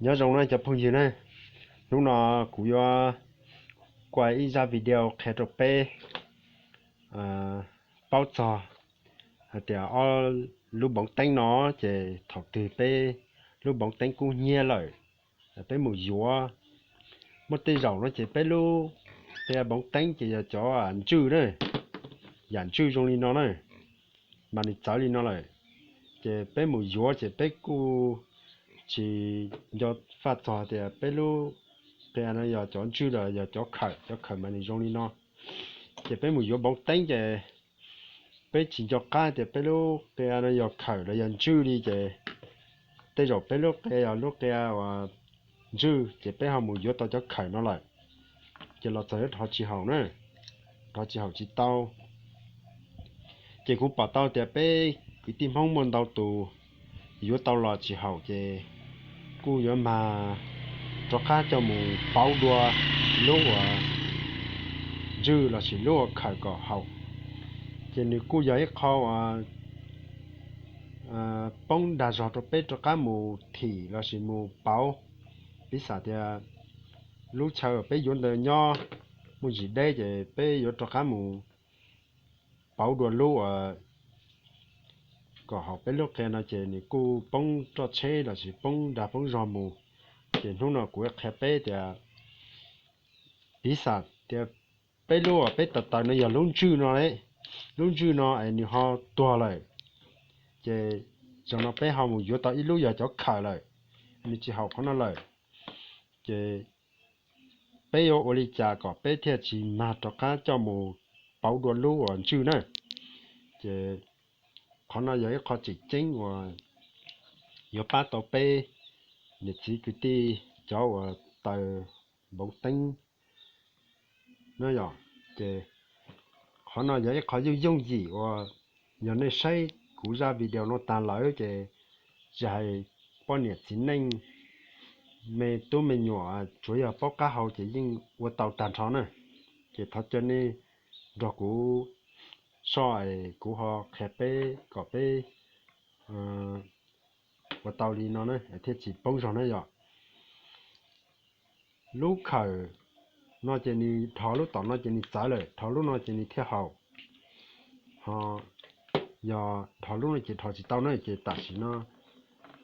Nyob zoo na cov phooj ywg na, hnub no kuv yuav ua ib zaj video qhia rau peb paub txog hais tias ob lub npoov teeb no ces thaum twg peb lub npoov teeb kub hnyiab lawm, peb mus yuav. Muaj tej zaum no ces peb lub qia npoov teeb ces yog cov ntswj na, yam ntswj zoo li no na, mas nws txawv li no lawm, ces peb mus yuav ces peb kuj tsis nco faj txog tias peb lub qia no yog cov ntswj los yog cov khawm, cov khawm mas nws zoo li no. Ces peb mus yuav npoov teeb ces peb tsis nco qab tias peb lub qia no yog khawm los yog ntswj li ces tej zaum peb lub qia yog lub qia uas ntswj ces peb ho mus yuav tau cov khawm no lawm, ces los txog yuav rho tsis haum na, rho tsis haum tsis tau. Ces kuv pom tau tias peb kwv tij Hmoob muaj ntau tus yuav tau los tsis haum ces kuj yuav mag rov qab coj mus pauv dua lub uas ntswj lossis lub uas khawm kom haum. Ces nws kuj yog ib qho uas poob dag zog rau peb rov qab mus thim lossis mus pauv. Piv xam tias lub chaw uas peb yuav ntawd nyob muaj ntsis deb ces peb yuav rov qab mus pauv dua lub uas kom haum peb lub qia no ces nws kuj poob roj tsheb lossis poob dag poob zog mus. Ces hnub no kuv qhia peb tias piv xam tias peb lub uas peb taws taws no yog lub ntswj no, lub ntswj no es nws ho tuag lawm, ces zaum no peb ho mus yuav tau ib lub yog cov khawm lawm, nws tsis haum qhov no lawm, ces peb yuav ua li cas kom peb thiaj tsis mag rov qab coj mus pauv dua lub uas ntswj na? Ces qhov no yog ib qho tseem ceeb uas yuav pab tau peb niam txiv kwv tij cov uas taws npoov teeb na yom. Ces qhov no yog ib qho yooj yooj yim uas yog nej saib kuv zaj video no tag lawm ces tsis hais poj niam txiv neej, me tub me nyuam, tsuav yog paub qab hau ces yeej ua tau tag nrho na. Ces thov caw nej nrog kuv soj es kuv ho qhia peb kom peb ua tau li no na thiaj tsis poob zog na yom. Lub khawm no ces nws dhos lub tom no ces nws txawv lawm, dhos lub no ces nws thiaj haum. Ho yog dhos lub no ces dhos tsis tau na, ces tam sim no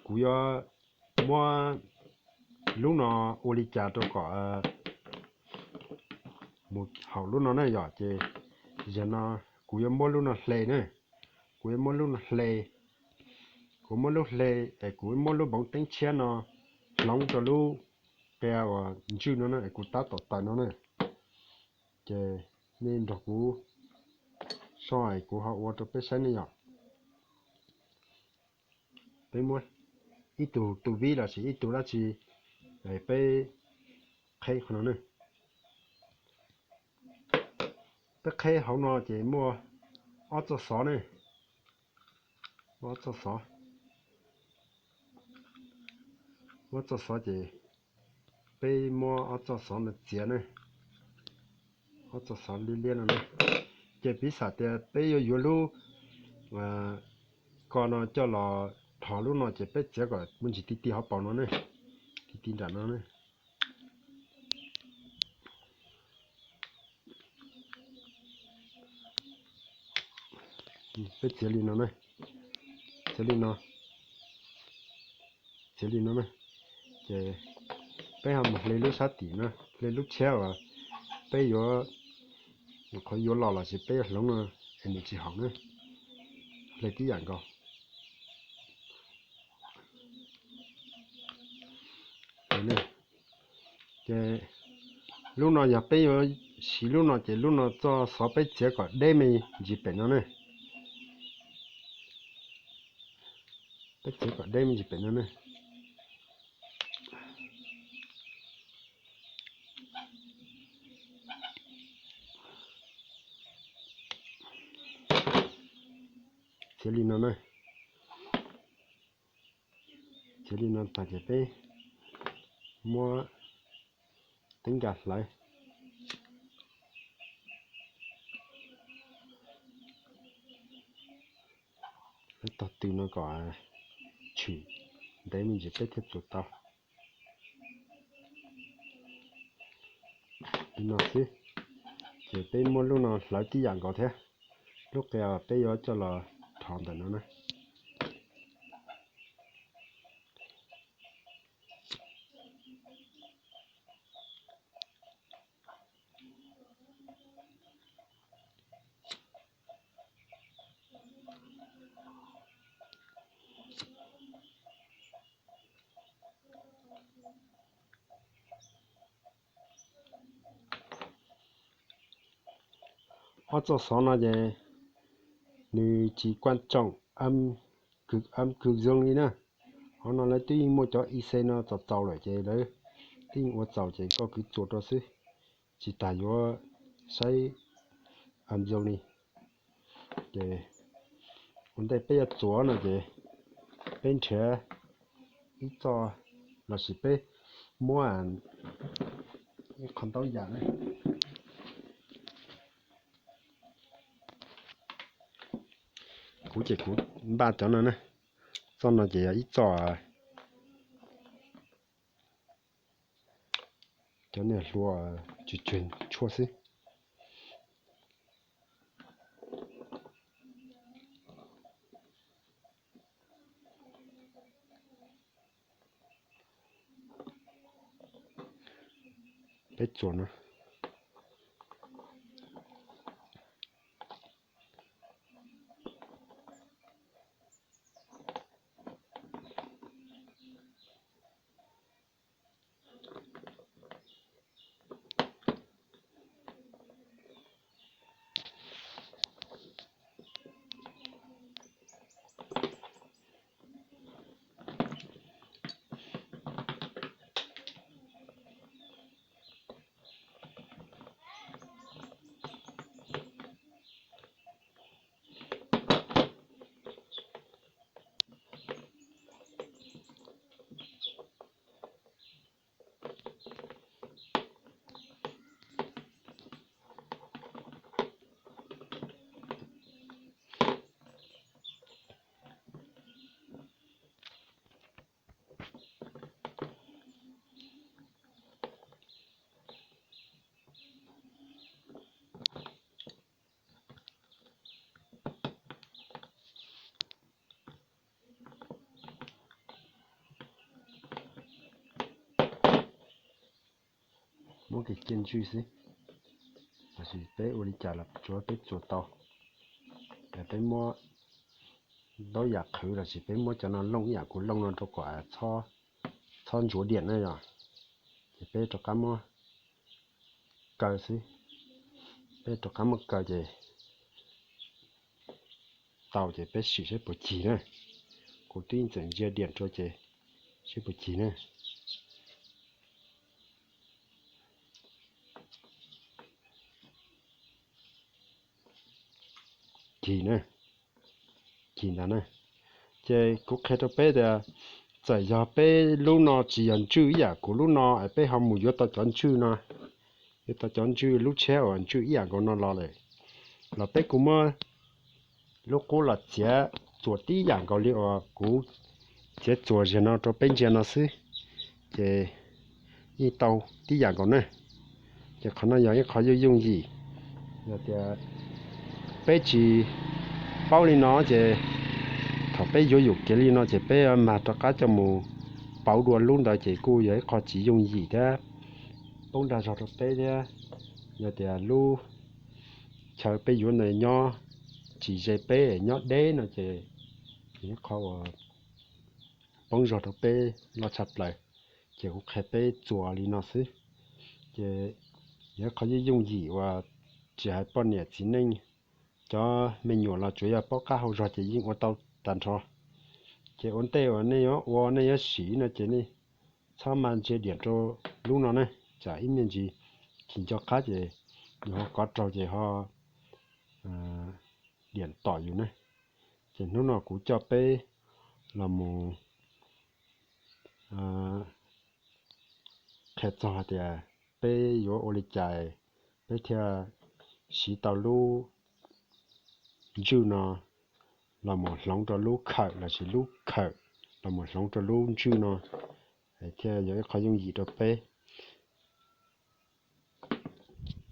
kuv yuav muab lub no ua li cas rau kom mus haum lub no na yom. Ces yog no kuv yuav muab lub no hle na, kuv yuav muab lub no hle, kuv muab lub hle es kuv muab lub npoov teeb tshiab no hloov rau lub qia uas ntswj no na es kuv tab tom taws no na. Ces nej nrog kuv soj es kuv ho ua rau peb saib ne yom. Peb muab ib tug tus vib lossis ib tug dab tsi, peb qheb qhov no ne. Peb qheb hauv no ces muaj ob txoj xov ne, muaj ob txoj xov, muaj ob txoj xov ces peb muab ob txoj xov no txiav ne, ob txoj xov liab liab no ne. Ces piv xam tias peb yuav yuav lub ko no coj los dhos lub no ces peb txiav kom muaj ntsis ti ti hauv paus no ne, ti ti nram no ne. Peb txiav li no na, txiav li no, txiav li no na. Ces peb ho mus hle lub sab tim no, hle lub tshiab uas peb yuav, qhov yuav los lossis peb yuav hloov no es nws tsis haum na, hle tib yam nkaus. Ces lub no yog peb yuav siv lub no ces lub no txoj xov peb txiav kom deb me ntsis pem no ne. Peb txiav kom deb me ntsis pem no ne. Txiav li no na. Txiav li no tag ces peb muab teeb nkas hlawv. Peb tog tw no kom tshwm ntev me ntsis peb thiaj txuas tau. Li no xwb, ces peb muab lub no hlawv tib yam nkaus thiab. Lub qia peb yuav coj los rhov ntawm no na. Ob txoj xov no ces nws tsis quan trọng âm cực âm cực dương li na. Qhov no lawv twb yeej muaj cov i c no txaus txaus lawm ces lawv twb yeej ua txaus ces koj kwv txuas rau xwb, tsis tas yuav saib âm dương li. Ces ua ntej peb yuav txuas no ces peb nrhiav ib txoj lossis peb muab ib qho ntaub yam na. Kuv ces kuv npaj cov no na. Txoj no ces yog ib txoj cov niag hlua tsw tsw tshuaj xwb. Peb txuas no. Muab kiag ciaj ntswj xwb, lossis peb ua li cas los tsuav peb txuas tau. Ces peb muab ntaub yam qhwv lossis peb muab cov no looj ib yam kuv looj no rau kom txhob ntsuav diam na yog. Ces peb rov qab muab kaw xwb, peb rov qab muab kaw ces tau ces peb sim saib puas cig na. Kuv twb yeej txawm ntsia diam rau ces saib puas cig na. Cig na, cig ntag na. Ces kuv qhia rau peb tias txawm yog peb lub no tsis yog ntswj ib yam kuv lub no es peb ho mus yuav tau cov ntswj no, yuav tau cov ntswj lub tsheb uas ntswj ib yam nkaus no los lawm, los peb kuj muab lub qub los txiav txuas tib yam nkaus li uas kuv txiav txuas ziag no rau peb ntsia no xwb, ces yeej tau tib yam nkaus na. Ces qhov no yog ib qho yooj yooj yim. Yog tias peb tsis paub li no ces thaum peb yuav yum kev li no ces peb mag rov qab coj mus pauv dua lub ntawd ces kuj yog ib qho tsis yooj yim thiab poob dag zog rau peb thiab. Yog tias lub chaw peb yuav ntawd nyob tsis ze peb nyob deb no ces yog ib qho uas poob zog rau peb loj tshaj plaws. Ces kuv qhia peb txuas li no xwb, ces yog ib qho yooj yooj yim uas tsis hais poj niam txiv neej, cov me nyuam los tsuav yog paub qab hau zog ces yeej ua tau tag nrho. Ces ua ntej uas nej yuav ua nej yuav sim no ces nej txhob mas ntsia diam rau lub no na, tsam ib me ntsis chim nco qab ces yus ho kov raug ces ho diam tom yus na. Ces hnub no kuv coj peb los mus qhia txog hais tias peb yuav ua li cas peb thiaj siv tau lub ntswj no los mus hloov rau lub khawm lossis lub khawm los mus hloov rau lub ntswj no, thiaj yog ib qho yooj yim rau peb.